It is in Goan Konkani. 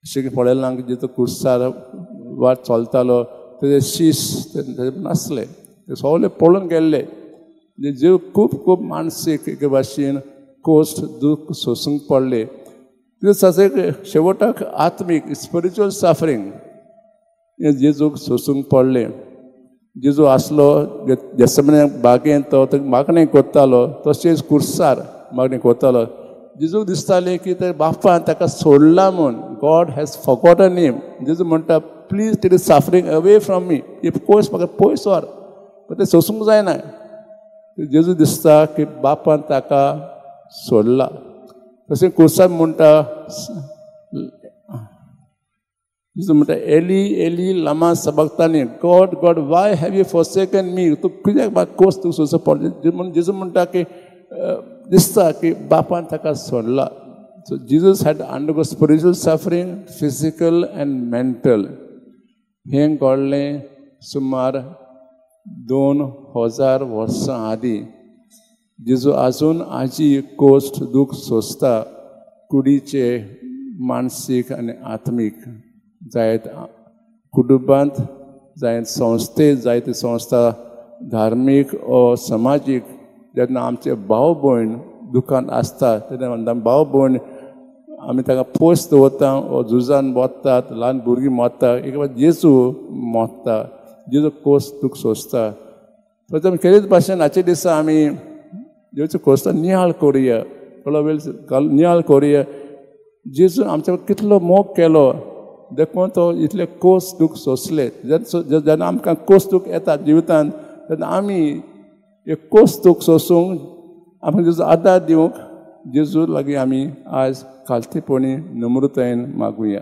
अशें पळयलां की जेजू कुर्सार वाट चलतालो तेजे शीस नासले, ते सगळे पळोवन गेल्ले. जेजू खूब खूब मानसीक एके भाशेन कोश्ट दूख सोसूंक पडले. तशें शेवटाक आत्मीक स्पिरिच्युअल सफरींग हें जेजूक सोसूंक पडलें. जेजू आसलो जेसमने बागेंत, तो मागणें करतालो, तशेंच कुर्सार मागणें करतालो. जेजूक दिसतालें की ते बापान ताका सोडला म्हूण, गॉड हॅज फॉगॉटन हिम. जेजू म्हणटा please take this suffering away from me, ही कोस म्हाका पयस व्हर, पण तें सोसूंक जायना. जेजू दिसता की बापान ताका सोडला. तशें कुर्सार म्हणटा, जेजू म्हणटा एली एली लामा सबक्तानी, God God why have you forsaken me, तूं कित्याक म्हाका कोस तूं सोंसो पडलें म्हणून. जेजू म्हणटा की दिसता की बापान ताका सोडला. So Jesus had undergo spiritual suffering, physical and mental. हें घडलें सुमार 2000 वर्सां आदीं. जेजू आजून आजी कोश्ट दूख सोंसता, कुडीचे मानसीक आनी आत्मीक. जायत कुटुंबांत, जायत संस्थेत, जायते संस्था धार्मीक ओ समाजीक, जेन्ना आमचे भाव भयण दुखान आसता तेन्ना भाव भयण आमी ताका पयस दवरता ओ झुजान मोत्तात, ल्हान भुरगीं मोत्ता, एक जेजू मोत्ता, जेजू कोस दूख सोंसता. तर आमी केरीच भाशेन हाचे दिसा आमी जेजू कोसता नियाळ करुया, थोडो वेळ नियाळ करुया. जेजू आमच्या कितलो मोग केलो देखून तो इतले कोस दूख सोंसले. जेन्ना आमकां कोस दूख येता जिवितांत तेन्ना आमी एक कोस दूख सोंसूंक आमकां जेजू आदार दिवंक जेजू लागीं आमी आज खालतेपणी नम्रतायेन मागुया.